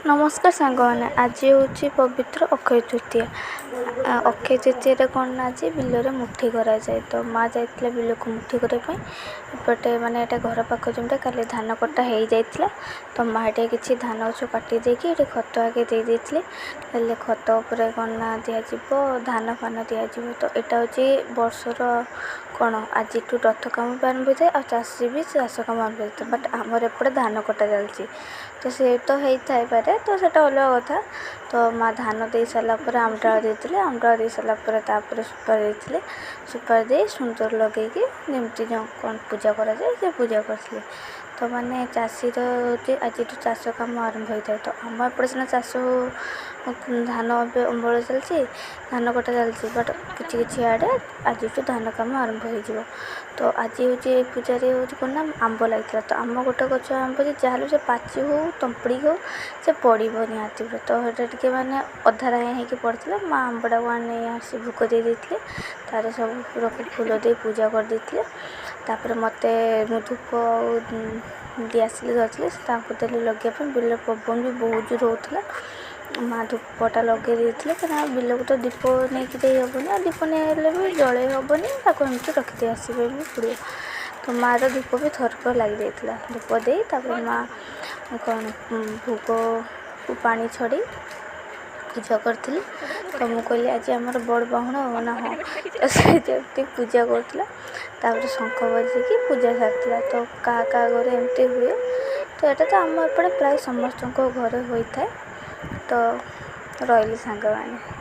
ନମସ୍କାର ସାଙ୍ଗମାନେ, ଆଜି ହେଉଛି ପବିତ୍ର ଅକ୍ଷୟ ତୃତୀୟା। ଅକ୍ଷୟ ତୃତୀୟାରେ କ'ଣ ନା ଆଜି ବିଲରେ ମୁଠି କରାଯାଏ। ତ ମା ଯାଇଥିଲେ ବିଲକୁ ମୁଠି କରିବା ପାଇଁ। ଏପଟେ ମାନେ ଏଇଟା ଘର ପାଖ ଜମିଟା, କାଲି ଧାନ କଟା ହେଇଯାଇଥିଲା। ତ ମା ଏଠି କିଛି ଧାନ ଗଛ କାଟି ଦେଇକି ଏଠି ଖତ ଆଗେ ଦେଇ ଦେଇଥିଲେ। ହେଲେ ଖତ ଉପରେ କ'ଣ ନା ଦିଆଯିବ, ଧାନ ଫାନ ଦିଆଯିବ। ତ ଏଇଟା ହେଉଛି ବର୍ଷର କ'ଣ ଆଜିଠୁ ରଥ କାମ ବି ଆରମ୍ଭ ହୋଇଥାଏ ଆଉ ଚାଷୀ ବି ଚାଷ କାମ ଆରମ୍ଭ ହୋଇଥାଏ। ବଟ୍ ଆମର ଏପଟେ ଧାନ କଟା ଚାଲିଛି, ତ ସେ ତ ହେଇଥାଇପାରେ, ତ ସେଇଟା ଅଲଗା କଥା। ତ ମା ଧାନ ଦେଇ ସାରିଲା ପରେ ଆମଡାଳ ଦେଇଥିଲେ। ଆମଡାଳ ଦେଇ ସାରିଲା ପରେ ତାପରେ ସୁପାରି ଦେଇଥିଲେ। ସୁପାରି ଦେଇ ସୁନ୍ଦର ଲଗେଇକି ଯେମିତି କ'ଣ ପୂଜା କରାଯାଏ ସେ ପୂଜା କରିଥିଲେ। ତ ମାନେ ଚାଷୀର ଯେ ଆଜିଠୁ ଚାଷ କାମ ଆରମ୍ଭ ହୋଇଥାଏ। ତ ଆମ ଏପଟେ ସିନା ଚାଷ ଧାନ ଏବେ ଅମଳ ଚାଲିଛି, ଧାନ କଟା ଚାଲିଛି, ବଟ୍ କିଛି କିଛି ଆଡ଼େ ଆଜିଠୁ ଧାନ କାମ ଆରମ୍ଭ ହୋଇଯିବ। ତ ଆଜି ହେଉଛି ଏ ପୂଜାରେ ହେଉଛି କ'ଣ ନା ଆମ୍ବ ଲାଗିଥିଲା। ତ ଆମ ଗୋଟେ ଗଛ ଆମ୍ବ ଯେ ଯାହାହେଲେ ସେ ପାଚି ହଉ ତମ୍ପିଡ଼ି ହଉ ସେ ପଡ଼ିବ ନିହାତି। ତ ସେଇଟା ଟିକେ ମାନେ ଅଧାରେ ହେଇକି ପଡ଼ିଥିଲା। ମା ଆମ୍ବଟାକୁ ଆଣି ଆସି ଭୋଗ ଦେଇ ଦେଇଥିଲେ, ତାର ସବୁ ଫୁଲ ଦେଇ ପୂଜା କରିଦେଇଥିଲେ। ତାପରେ ମୋତେ ମୁଁ ଧୂପ ଆଉ ଦିଆସିଲି ଧରିଥିଲି, ତାଙ୍କୁ ଦେଲି ଲଗେଇବା ପାଇଁ। ବିଲ ପବନ ବି ବହୁତ ଜୋର ହେଉଥିଲା। ମା ଧୂପଟା ଲଗେଇ ଦେଇଥିଲେ, କାରଣ ବିଲକୁ ତ ଦୀପ ନେଇକି ଦେଇ ହେବନି, ଆଉ ଦୀପ ନେଲେ ବି ଜଳେଇ ହେବନି, ତାକୁ ଏମିତି ରଖିଦେଇ ଆସିବେ ବି ପଡ଼ିବ। ତ ମାଆର ଧୂପ ବି ଥରକ ଲାଗିଯାଇଥିଲା। ଧୂପ ଦେଇ ତାପରେ ମା କ'ଣ ଭୋଗକୁ ପାଣି ଛଡ଼େଇ ପୂଜା କରିଥିଲି। ତ ମୁଁ କହିଲି ଆଜି ଆମର ବଡ଼ ବାହୁଣ ନା? ହଁ। ତ ସେ ଯେମିତି ପୂଜା କରୁଥିଲା, ତାପରେ ଶଙ୍ଖ ବଜେଇକି ପୂଜା ସାରିଥିଲା। ତ କାହା କାହା ଘରେ ଏମିତି ହୁଏ। ତ ଏଇଟା ତ ଆମ ଏପଟେ ପ୍ରାୟ ସମସ୍ତଙ୍କ ଘରେ ହୋଇଥାଏ। ତ ରହିଲି ସାଙ୍ଗମାନେ।